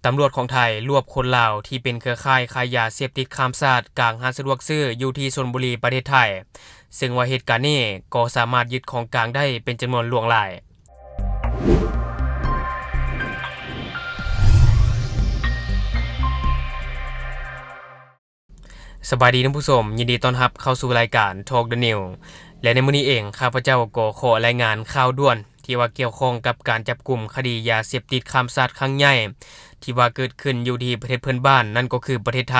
ຕຳຫຼວດຂອງໄທລວບຄົນລາວທີ່ເປັນເຄືອຂ່າຍຄ້າຢາເສບຕິດຂ້າມຊາດກາງຮ້ານສະດວກຊື້ຢູ່ທີ່ຊົນບຸຣີ ປະເທດໄທ, ເຊິ່ງວ່າເຫດການນີ້ກໍສາມາດຍຶດຂອງກາງໄດ້ເປັນຈຳນວນຫຼວງຫຼາຍ. ສະບາຍດີທ່ານຜູ້ຊົມ, ຍິນດີຕ້ອນຮັບເຂົ້າສູ່ລາຍການ Talk the News ແລະ ໃນມື້ນີ້ເອງ ຂ້າພະເຈົ້າກໍຂໍລາຍງານຂ່າວດ່ວນທີ່ວ່າກ່ຽວຂ້ອງກັບການຈັບກຸມຄະດີຢາເສບຕິດຂ້າມຊາດຄັ້ງໃຫຍ່ ທີ່ວ່າເກີດຂຶ້ນຢູ່ທີ່ປະເທດເພື່ອນບ້ານ, ນັ້ນກໍຄືປະເທດໄທ.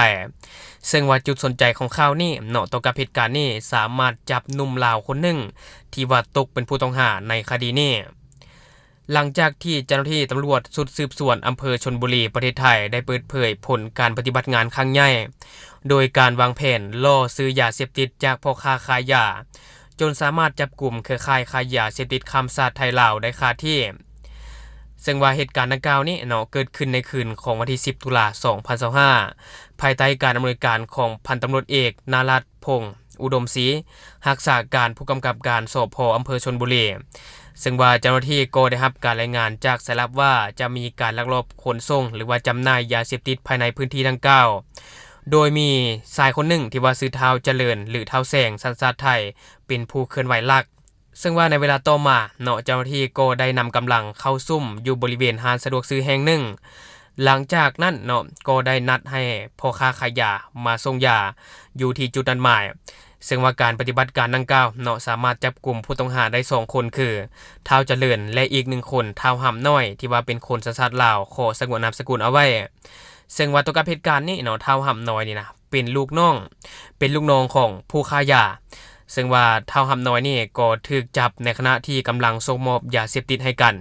ເຊິ່ງວ່າຈຸດສົນໃຈຂອງຂ່າວນີ້ເນາະ ຕໍ່ກັບເຫດການນີ້ ສາມາດຈັບໜຸ່ມລາວຄົນໜຶ່ງທີ່ວ່າຕົກເປັນຜູ້ຕ້ອງຫາໃນຄະດີນີ້. ຫຼັງຈາກທີ່ເຈົ້າໜ້າທີ່ຕຳຫຼວດຊຸດສືບສວນອຳເພີຊົນບຸຣີ ປະເທດໄທ ໄດ້ເປີດເຜີຍຜົນການປະຕິບັດງານຄັ້ງໃຫຍ່ ໂດຍການວາງແຜນລໍ້ຊື້ຢາເສບຕິດຈາກພໍ່ຄ້າຂາຍຢາ, ຈົນສາມາດຈັບກຸມເຄືອຂ່າຍຄ້າຢາເສບຕິດຂ້າມຊາດໄທລາວໄດ້ຄາທີ່. ເຊິ່ງວ່າເຫດການດັ່ງກ່າວນີ້ເນາະ ເກີດຂຶ້ນໃນຄືນຂອງວັນທີສິບ ຕຸລາ ສອງພັນຊາວຫ້າ ພາຍໃຕ້ການອຳນວຍການຂອງພັນຕຳຫຼວດເອກ ນາລັດ ພົງ ອຸດົມສີ, ຮັກສາການຜູ້ກຳກັບການ ສພ ອຳເພີຊົນບຸຣີ, ເຊິ່ງວ່າເຈົ້າໜ້າທີ່ກໍໄດ້ຮັບການລາຍງານຈາກສາຍລັບວ່າ ຈະມີການລັກລອບຂົນສົ່ງ ຫຼືວ່າຈຳໜ່າຍຢາເສບຕິດພາຍໃນພື້ນທີ່ດັ່ງກ່າວ, ໂດຍມີຊາຍຄົນໜຶ່ງທີ່ວ່າຊື່ທ້າວຈະເລີນ ຫຼື ທ້າວແສງ ສັນຊາດໄທ ເປັນຜູ້ເຄື່ອນໄຫວຫຼັກ. ເຊິ່ງວ່າໃນເວລາຕໍ່ມາເນາະ ເຈົ້າໜ້າທີ່ກໍໄດ້ນຳກຳລັງເຂົ້າສຸມຢູ່ບໍລິເວນຮ້ານສະດວກຊື້ແຫ່ງໜຶ່ງ. ຫຼັງຈາກນັ້ນເນາະ ກໍໄດ້ນັດໃຫ້ພໍ່ຄ້າຂາຍຢາມາສົ່ງຢາຢູ່ທີ່ຈຸດນັດໝາຍ, ເຊິ່ງວ່າການປະຕິບັດການດັ່ງກ່າວເນາະ ສາມາດຈັບກຸມຜູ້ຕ້ອງຫາໄດ້ສອງຄົນ ຄື ທ້າວຈະເລີນ ແລະ ອີກໜຶ່ງຄົນ ທ້າວຫຳນ້ອຍ ທີ່ວ່າເປັນຄົນສັນຊາດລາວ ຂໍສະຫງວນນາມສະກຸນເອົາໄວ້. ເຊິ່ງວ່າຕໍ່ກັບເຫດການນີ້ເນາະ ທ້າວຫຳນ້ອຍນີ້ນະ ເປັນລູກນ້ອງ ເປັນລູກນ້ອງຂອງຜູ້ຄ້າຢາ, ເຊິ່ງວ່າທ້າວຫຳນ້ອຍນີ້ກໍຖືກຈັບໃນຂະນະທີ່ກຳລັງສົ່ງມອບຢາເສບຕິດໃຫ້ກັນ.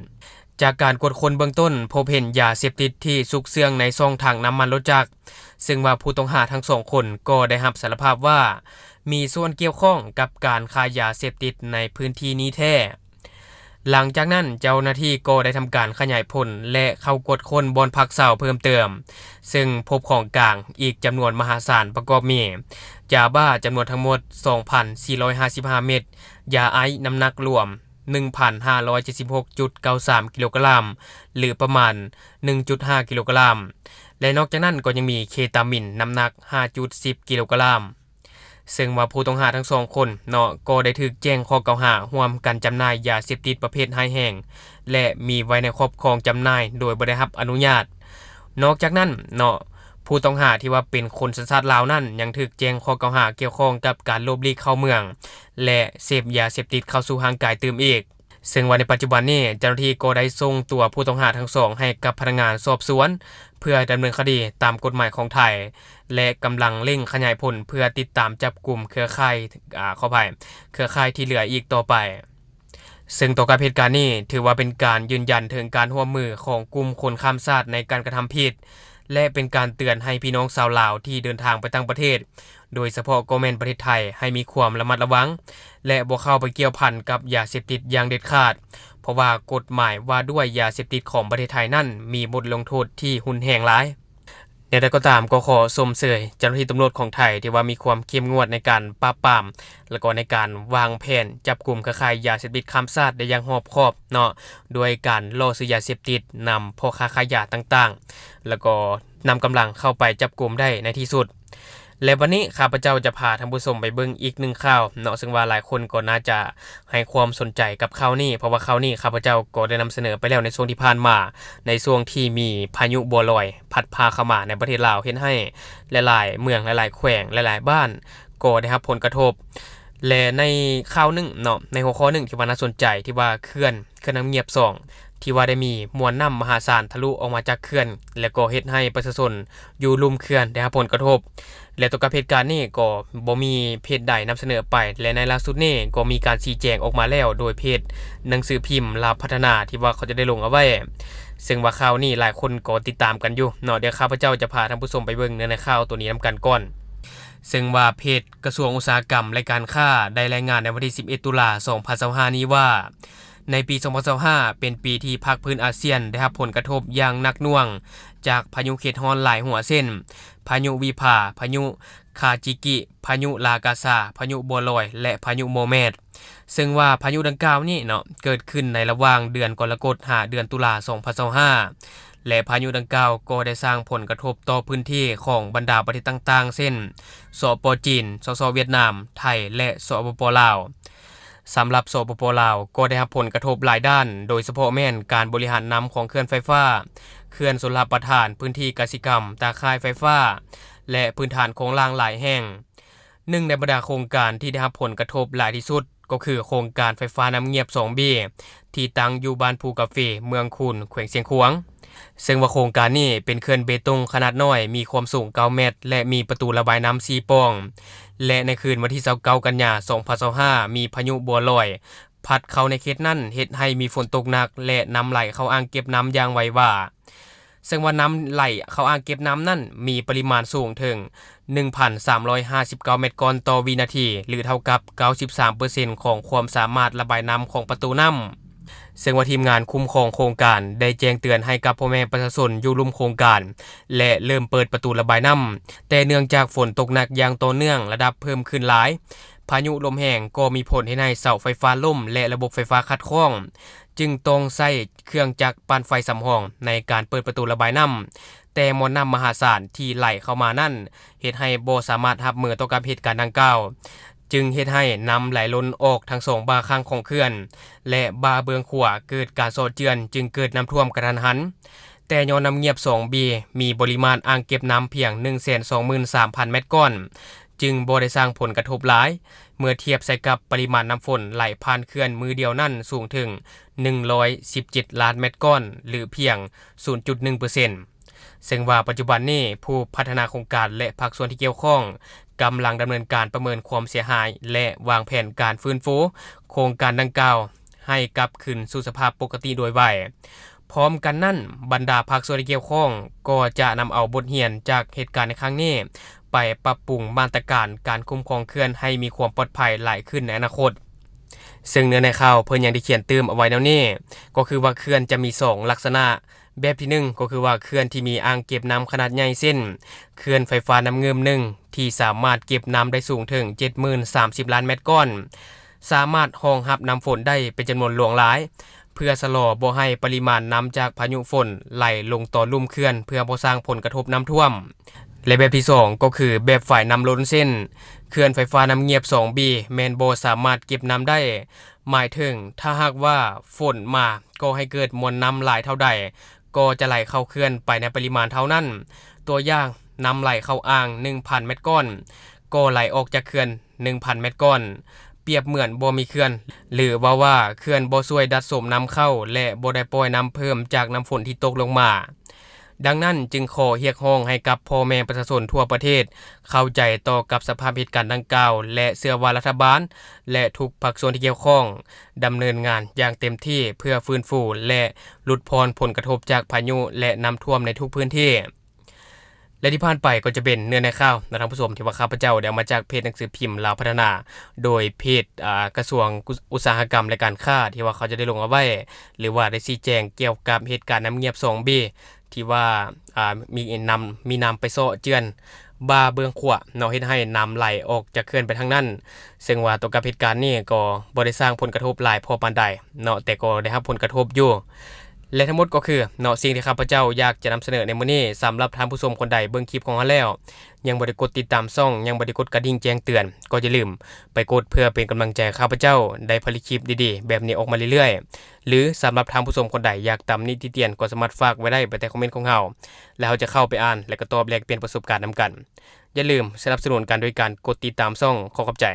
ຈາກການກວດຄົ້ນເບື້ອງຕົ້ນ ພົບເຫັນຢາເສບຕິດທີ່ຊຸກເຊື່ອງໃນຊ່ອງຖັງນ້ຳມັນລົດຈັກ, ເຊິ່ງວ່າຜູ້ຕ້ອງຫາທັງສອງຄົນກໍໄດ້ຮັບສາລະພາບວ່າ ມີສ່ວນກ່ຽວຂ້ອງກັບການຄ້າຢາເສບຕິດໃນພື້ນທີ່ນີ້ແທ້. ຫຼັງຈາກນັ້ນ ເຈົ້າໜ້າທີ່ກໍໄດ້ທຳການຂະຫຍາຍຜົນ ແລະ ເຂົ້າກວດຄົ້ນບ່ອນພັກເຊົາເພີ່ມເຕີມ, ເຊິ່ງພົບຂອງກາງອີກຈຳນວນມະຫາສານ ປະກອບມີ ຢາບ້າຈຳນວນທັງໝົດ ສອງພັນສີ່ຮ້ອຍຫ້າສິບຫ້າເມັດ, ຢາໄອສ໌ນ້ຳໜັກລວມ ໜຶ່ງພັນຫ້າຮ້ອຍເຈັດສິບຫົກຈຸດເກົ້າສາມກິໂລກຣາມ ຫຼື ປະມານ ໜຶ່ງຈຸດຫ້າກິໂລກຣາມ ແລະ ນອກຈາກນັ້ນກໍຍັງມີເຄຕາມິນນ້ຳໜັກ ຫ້າຈຸດສິບກິໂລກຣາມ. ເຊິ່ງວ່າຜູ້ຕ້ອງຫາທັງສອງຄົນເນາະ ກໍໄດ້ຖືກແຈ້ງຂໍ້ກ່າວຫາຮ່ວມກັນຈຳໜ່າຍຢາເສບຕິດປະເພດຮ້າຍແຮງ ແລະ ມີໄວ້ໃນຄອບຄອງຈຳໜ່າຍໂດຍບໍ່ໄດ້ຮັບອະນຸຍາດ. ນອກຈາກນັ້ນເນາະ ຜູ້ຕ້ອງຫາທີ່ວ່າເປັນຄົນສັນຊາດລາວນັ້ນ ຍັງຖືກແຈ້ງຂໍ້ກ່າວຫາກ່ຽວຂ້ອງກັບການຫຼົບຫຼີກເຂົ້າເມືອງ ແລະ ເສບຢາເສບຕິດເຂົ້າສູ່ຮ່າງກາຍຕື່ມອີກ. ເຊິ່ງວ່າໃນປັດຈຸບັນນີ້ ເຈົ້າໜ້າທີ່ກໍໄດ້ສົ່ງຕົວຜູ້ຕ້ອງຫາທັງສອງໃຫ້ກັບພະນັກງານສອບສວນ ເພື່ອດຳເນີນຄະດີຕາມກົດໝາຍຂອງໄທ ແລະ ກຳລັງເລັ່ງຂະຫຍາຍຜົນເພື່ອຕິດຕາມຈັບກຸມເຄືອຂ່າຍ, ອາ, ຂໍອະໄພ, ເຄືອຂ່າຍທີ່ເຫຼືອອີກຕໍ່ໄປ. ເຊິ່ງຕໍ່ກັບເຫດການນີ້ ຖືວ່າເປັນການຢືນຢັນເຖິງການຮ່ວມມືຂອງກຸ່ມຄົນຂ້າມຊາດໃນການກະທຳຜິດ ແລະ ເປັນການເຕືອນໃຫ້ພີ່ນ້ອງຊາວລາວທີ່ເດີນທາງໄປຕ່າງປະເທດ ໂດຍສະເພາະກໍແມ່ນປະເທດໄທ ໃຫ້ມີຄວາມລະມັດລະວັງ ແລະ ບໍ່ເຂົ້າໄປກ່ຽວພັນກັບຢາເສບຕິດຢ່າງເດັດຂາດ, ເພາະວ່າກົດໝາຍວ່າດ້ວຍຢາເສບຕິດຂອງປະເທດໄທນັ້ນ ມີບົດລົງໂທດທີ່ຮຸນແຮງຫຼາຍ. ແນວໃດກໍຕາມ, ກໍຂໍຊົມເຊີຍເຈົ້າໜ້າທີ່ຕຳຫຼວດຂອງໄທ ທີ່ວ່າມີຄວາມເຂັ້ມງວດໃນການປາບປາມ ແລະ ກໍໃນການວາງແຜນຈັບກຸມເຄືອຂ່າຍຢາເສບຕິດຂ້າມຊາດໄດ້ຢ່າງຮອບຄອບເນາະ, ດ້ວຍການລໍ້ຊື້ຢາເສບຕິດນຳພໍ່ຄ້າຂາຍຢາຕ່າງໆ ແລ້ວກໍນຳກຳລັງເຂົ້າໄປຈັບກຸມໄດ້ໃນທີ່ສຸດ. ແລະ ວັນນີ້ຂ້າພະເຈົ້າຈະພາທ່ານຜູ້ຊົມໄປເບິ່ງອີກໜຶ່ງຂ່າວເນາະ, ເຊິ່ງວ່າຫຼາຍຄົນກໍໜ້າຈະໃຫ້ຄວາມສົນໃຈກັບຂ່າວນີ້, ເພາະວ່າຂ່າວນີ້ຂ້າພະເຈົ້າກໍໄດ້ນຳສະເໜີໄປແລ້ວໃນຊ່ວງທີ່ຜ່ານມາ, ໃນຊ່ວງທີ່ມີພາຍຸບົວລອຍພັດພາເຂົ້າມາໃນປະເທດລາວ, ເຮັດໃຫ້ຫຼາຍໆເມືອງ, ຫຼາຍໆແຂວງ, ຫຼາຍໆບ້ານກໍໄດ້ຮັບຜົນກະທົບ. ແລະ ໃນຂ່າວໜຶ່ງເນາະ, ໃນຫົວຂໍ້ໜຶ່ງທີ່ວ່າໜ້າສົນໃຈ, ທີ່ວ່າເຂື່ອນ ເຂື່ອນນ້ຳງຽບສອງ ທີ່ວ່າໄດ້ມີມວນນ້ຳມະຫາສານທະລຸອອກມາຈາກເຂື່ອນ ແລະ ກໍເຮັດໃຫ້ປະຊາຊົນຢູ່ລຸ່ມເຂື່ອນໄດ້ຮັບຜົນກະທົບ. ແລະ ຕໍ່ກັບເຫດການນີ້ກໍບໍ່ມີເພຈໃດນຳສະເໜີໄປ, ແລະ ໃນລ່າສຸດນີ້ກໍມີການຊີ້ແຈງອອກມາແລ້ວ ໂດຍເພຈໜັງສືພິມລາວພັດທະນາ ທີ່ວ່າເຂົາຈະໄດ້ລົງເອົາໄວ້, ເຊິ່ງວ່າຂ່າວນີ້ຫຼາຍຄົນກໍຕິດຕາມກັນຢູ່ເນາະ. ດຽວຂ້າພະເຈົ້າຈະພາທ່ານຜູ້ຊົມໄປເບິ່ງເນື້ອໃນຂ່າວໂຕນີ້ນຳກັນກ່ອນ. ເຊິ່ງວ່າເພຈກະຊວງອຸດສາຫະກຳ ແລະ ການຄ້າ ໄດ້ລາຍງານໃນວັນທີສິບເອັດ ຕຸລາ ສອງພັນຊາວຫ້ານີ້ວ່າ, ໃນປີສອງພັນຊາວຫ້າ ເປັນປີທີ່ພາກພື້ນອາຊຽນໄດ້ຮັບຜົນກະທົບຢ່າງໜັກໜ່ວງຈາກພາຍຸເຂດຮ້ອນຫຼາຍຫົວ ເຊັ່ນ ພາຍຸວິພາ, ພາຍຸຄາຈິກິ, ພາຍຸລາກາຊາ, ພາຍຸບົວລອຍ ແລະ ພາຍຸໂມແມດ. ເຊິ່ງວ່າພາຍຸດັ່ງກ່າວນີ້ເນາະ ເກີດຂຶ້ນໃນລະຫວ່າງເດືອນກໍລະກົດ ຫາເດືອນຕຸລາ ສອງພັນຊາວຫ້າ ແລະ ພາຍຸດັ່ງກ່າວກໍໄດ້ສ້າງຜົນກະທົບຕໍ່ພື້ນທີ່ຂອງບັນດາປະເທດຕ່າງໆ ເຊັ່ນ ສປ ຈີນ, ສສ ຫວຽດນາມ, ໄທ ແລະ ສປປ ລາວ. ສຳລັບ ສປປ ລາວ ກໍໄດ້ຮັບຜົນກະທົບຫຼາຍດ້ານ, ໂດຍສະເພາະແມ່ນການບໍລິຫານນ້ຳຂອງເຂື່ອນໄຟຟ້າ, ເຂື່ອນຊົນລະປະທານ, ພື້ນທີ່ກະສິກຳ, ຕາຂ່າຍໄຟຟ້າ ແລະ ພື້ນຖານໂຄງລ່າງຫຼາຍແຫ່ງ. ໜຶ່ງໃນບັນດາໂຄງການທີ່ໄດ້ຮັບຜົນກະທົບຫຼາຍທີ່ສຸດ ກໍຄືໂຄງການໄຟຟ້ານ້ຳງຽບສອງ B ທີ່ຕັ້ງຢູ່ບ້ານພູກາເຟ, ເມືອງຄູນ, ແຂວງຊຽງຂວາງ. ເຊິ່ງວ່າໂຄງການນີ້ເປັນເຂື່ອນເບຕົງຂະໜາດນ້ອຍ, ມີຄວາມສູງເກົ້າແມັດ ແລະ ມີປະຕູລະບາຍນ້ຳສີ່ປ່ອງ ແລະ ໃນຄືນວັນທີຊາວເກົ້າ ກັນຍາ ສອງພັນຊາວຫ້າ ມີພາຍຸບົວລອຍພັດເຂົ້າໃນເຂດນັ້ນ, ເຮັດໃຫ້ມີຝົນຕົກໜັກ ແລະ ນ້ຳໄຫຼເຂົ້າອ່າງເກັບນ້ຳຢ່າງໄວວາ. ເຊິ່ງວ່ານ້ຳໄຫຼເຂົ້າອ່າງເກັບນ້ຳນັ້ນມີປະລິມານສູງເຖິງໜຶ່ງພັນສາມຮ້ອຍຫ້າສິບເກົ້າແມັດກ້ອນຕໍ່ວິນາທີ ຫຼື ເທົ່າກັບເກົ້າສິບສາມເປີເຊັນຂອງຄວາມສາມາດລະບາຍນ້ຳຂອງປະຕູນ້ຳ. ເຊິ່ງວ່າທີມງານຄຸ້ມຄອງໂຄງການໄດ້ແຈ້ງເຕືອນໃຫ້ກັບພໍ່ແມ່ປະຊາຊົນຢູ່ລຸ່ມໂຄງການ ແລະ ເລີ່ມເປີດປະຕູລະບາຍນ້ຳ, ແຕ່ເນື່ອງຈາກຝົນຕົກໜັກຢ່າງຕໍ່ເນື່ອງ, ລະດັບເພີ່ມຂຶ້ນຫຼາຍ, ພາຍຸລົມແຮງກໍມີຜົນເຮັດໃຫ້ເສົາໄຟຟ້າລົ້ມ ແລະ ລະບົບໄຟຟ້າຂັດຂ້ອງ, ຈຶ່ງຕ້ອງໃຊ້ເຄື່ອງຈັກປັ່ນໄຟສຳຮອງໃນການເປີດປະຕູລະບາຍນ້ຳ, ແຕ່ມວນນ້ຳມະຫາສານທີ່ໄຫຼເຂົ້າມານັ້ນ ເຮັດໃຫ້ບໍ່ສາມາດຮັບມືຕໍ່ກັບເຫດການດັ່ງກ່າວ, ຈຶ່ງເຮັດໃຫ້ນ້ຳໄຫຼລົ້ນອອກທັງສອງບ່າຂ້າງຂອງເຂື່ອນ ແລະ ບ່າເບື້ອງຂວາເກີດການເຊາະເຈື່ອນ, ຈຶ່ງເກີດນ້ຳຖ້ວມກະທັນຫັນ. ແຕ່ຍ້ອນນ້ຳງຽບສອງ B ມີບໍລິມານອ່າງເກັບນ້ຳພຽງໜຶ່ງແສນສອງໝື່ນສາມພັນແມັດກ້ອນ, ຈຶ່ງບໍ່ໄດ້ສ້າງຜົນກະທົບຫຼາຍ ເມື່ອທຽບໃສ່ກັບປະລິມານນ້ຳຝົນໄຫຼຜ່ານເຂື່ອນມື້ດຽວນັ້ນສູງເຖິງໜຶ່ງຮ້ອຍສິບເຈັດລ້ານແມັດກ້ອນ ຫຼື ພຽງສູນຈຸດໜຶ່ງເປີເຊັນ. ເຊິ່ງວ່າປັດຈຸບັນນີ້ ຜູ້ພັດທະນາໂຄງການ ແລະ ພາກສ່ວນທີ່ກ່ຽວຂ້ອງ ກຳລັງດຳເນີນການປະເມີນຄວາມເສຍຫາຍ ແລະ ວາງແຜນການຟື້ນຟູໂຄງການດັ່ງກ່າວໃຫ້ກັບຄືນສູ່ສະພາບປົກກະຕິໂດຍໄວ. ພ້ອມກັນນັ້ນ, ບັນດາພາກສ່ວນທີ່ກ່ຽວຂ້ອງກໍຈະນຳເອົາບົດຮຽນຈາກເຫດການໃນຄັ້ງນີ້ ໄປປັບປຸງມາດຕະການການຄຸ້ມຄອງເຂື່ອນໃຫ້ມີຄວາມປອດໄພຫຼາຍຂຶ້ນໃນອະນາຄົດ. ເຊິ່ງເນື້ອໃນຂ່າວເພິ່ນຍັງໄດ້ຂຽນຕື່ມເອົາໄວ້ແນວນີ້, ກໍຄືວ່າເຂື່ອນຈະມີສອງລັກສະນະ. ແບບທີໜຶ່ງ ກໍຄືວ່າເຂື່ອນທີ່ມີອ່າງເກັບນ້ຳຂະໜາດໃຫຍ່ ເຊັ່ນ ເຂື່ອນໄຟຟ້ານ້ຳງື່ມໜຶ່ງ ທີ່ສາມາດເກັບນ້ຳໄດ້ສູງເຖິງເຈັດໝື່ນສາມສິບລ້ານແມັດກ້ອນ, ສາມາດຮອງຮັບນ້ຳຝົນໄດ້ເປັນຈຳນວນຫຼວງຫຼາຍ ເພື່ອຊະລໍບໍ່ໃຫ້ປະລິມານນ້ຳຈາກພາຍຸຝົນໄຫຼລົງຕໍ່ລຸ່ມເຂື່ອນ ເພື່ອບໍ່ສ້າງຜົນກະທົບນ້ຳຖ້ວມ. ແລະ ແບບທີສອງ ກໍຄືແບບຝາຍນ້ຳລົ້ນ ເຊັ່ນ ເຂື່ອນໄຟຟ້ານ້ຳງຽບສອງ B ແມ່ນບໍ່ສາມາດເກັບນ້ຳໄດ້, ໝາຍເຖິງຖ້າຫາກວ່າຝົນມາກໍໃຫ້ເກີດມວນນ້ຳຫຼາຍເທົ່າໃດ ກໍຈະໄຫຼເຂົ້າເຂື່ອນໄປໃນປະລິມານເທົ່ານັ້ນ. ຕົວຢ່າງ, ນ້ຳໄຫຼເຂົ້າອ່າງໜຶ່ງພັນແມັດກ້ອນ ກໍໄຫຼອອກຈາກເຂື່ອນໜຶ່ງພັນແມັດກ້ອນ, ປຽບເໝືອນບໍ່ມີເຂື່ອນ ຫຼື ເວົ້າວ່າເຂື່ອນບໍ່ຊ່ວຍດັດສົມນ້ຳເຂົ້າ ແລະ ບໍ່ໄດ້ປ່ອຍນ້ຳເພີ່ມຈາກນ້ຳຝົນທີ່ຕົກລົງມາ. ດັ່ງນັ້ນຈຶ່ງຂໍຮຽກຮ້ອງໃຫ້ກັບພໍ່ແມ່ປະຊາຊົນທົ່ວປະເທດເຂົ້າໃຈຕໍ່ກັບສະພາບເຫດການດັ່ງກ່າວ ແລະ ເຊື່ອວ່າລັດຖະບານ ແລະ ທຸກພາກສ່ວນທີ່ກ່ຽວຂ້ອງ ດຳເນີນງານຢ່າງເຕັມທີ່ເພື່ອຟື້ນຟູ ແລະ ຫຼຸດຜ່ອນຜົນກະທົບຈາກພາຍຸ ແລະ ນ້ຳຖ້ວມໃນທຸກພື້ນທີ່. ແລະ ທີ່ຜ່ານໄປກໍຈະເປັນເນື້ອໃນຂ່າວນະທ່ານຜູ້ຊົມ ທີ່ວ່າຂ້າພະເຈົ້າໄດ້ເອົາມາຈາກເພຈໜັງສືພິມລາວພັດທະນາ ໂດຍເພຈ ອາ ກະຊວງອຸດ ອຸດສາຫະກຳ ແລະ ການຄ້າ ທີ່ວ່າເຂົາຈະໄດ້ລົງເອົາໄວ້ ຫຼືວ່າໄດ້ຊີ້ແຈງກ່ຽວກັບເຫດການນ້ຳງຽບສອງ B ທີ່ວ່າ ອາ ມີນ້ຳ ມີນ້ຳໄປເຊາະເຈື່ອນບ່າເບື້ອງຂວາເນາະ ເຮັດໃຫ້ນ້ຳໄຫຼອອກຈາກເຂື່ອນໄປທາງນັ້ນ. ເຊິ່ງວ່າຕໍ່ກັບເຫດການນີ້ກໍບໍ່ໄດ້ສ້າງຜົນກະທົບຫຼາຍພໍປານໃດເນາະ ແຕ່ກໍໄດ້ຮັບຜົນກະທົບຢູ່. ແລະ ທັງໝົດກໍຄືເນາະ ສິ່ງທີ່ຂ້າພະເຈົ້າຢາກຈະນຳສະເໜີໃນມື້ນີ້. ສຳລັບທ່ານຜູ້ຊົມຄົນໃດເບິ່ງຄລິບຂອງເຮົາແລ້ວ ຍັງບໍ່ໄດ້ກົດຕິດຕາມຊ່ອງ ຍັງບໍ່ໄດ້ກົດກະດິ່ງແຈ້ງເຕືອນ ກໍຢ່າລືມໄປກົດເພື່ອເປັນກຳລັງໃຈໃຫ້ຂ້າພະເຈົ້າໄດ້ຜະລິດຄລິບດີໆແບບນີ້ອອກມາເລື້ອຍໆ. ຫຼື ສຳລັບທ່ານຜູ້ຊົມຄົນໃດຢາກຕຳໜິຕິຕຽນ ກໍສາມາດຝາກໄວ້ໄດ້ພາຍໃຕ້ຄອມເມັນຂອງເຮົາ ແລະ ເຮົາຈະເຂົ້າໄປອ່ານ ແລະ ກໍຕອບແລກປ່ຽນປະສົບການນຳກັນ. ຢ່າລືມສະໜັບສະໜູນກັນໂດຍການກົດຕິດຕາມຊ່ອງ. ຂໍຂອບໃຈ.